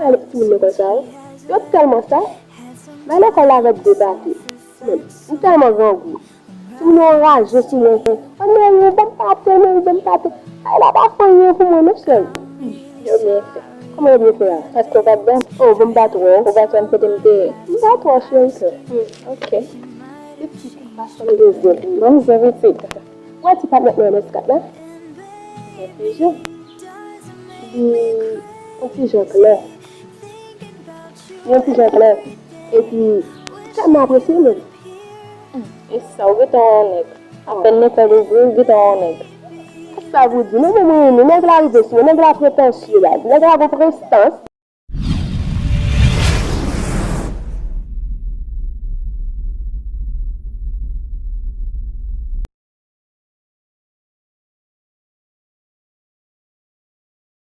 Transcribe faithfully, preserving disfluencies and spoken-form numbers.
Gade ti moun nan konsa, wi. Yo tèlman sa. M al lekòl la avèk de pate. Mwen, m tèlman grangou. Timoun yo anraje sou mwen, fè, "Ann, Mary, ban m pate, Mary, ban m pate." Ay, la pa fè anyen pou mwen, non, cheri. Yo byen fè. Kòman yo byen fè a? Paske w pa t ban m. Oh, bon, m pa twò. Ou pa t wè m kote m te ye. M pa twò, cheri, kè. Hmm, ok. Li pitit, m pa sanble zen. Bon, zen pitit. Ou wè ti patnè m nan S kat la? Li yon ti jan. Li yon ti jan klè. Li yon ti jan klè. Epi, tèlman apresye menm. E sa, ou gentan wè yon nèg. Apèn lekòl ouvri, ou gentan wè yon nèg. Sa pou di, non, men mwen renmen. Nèg la rive sou mwen, nèg la pretansye la. Nèg la gon prestans.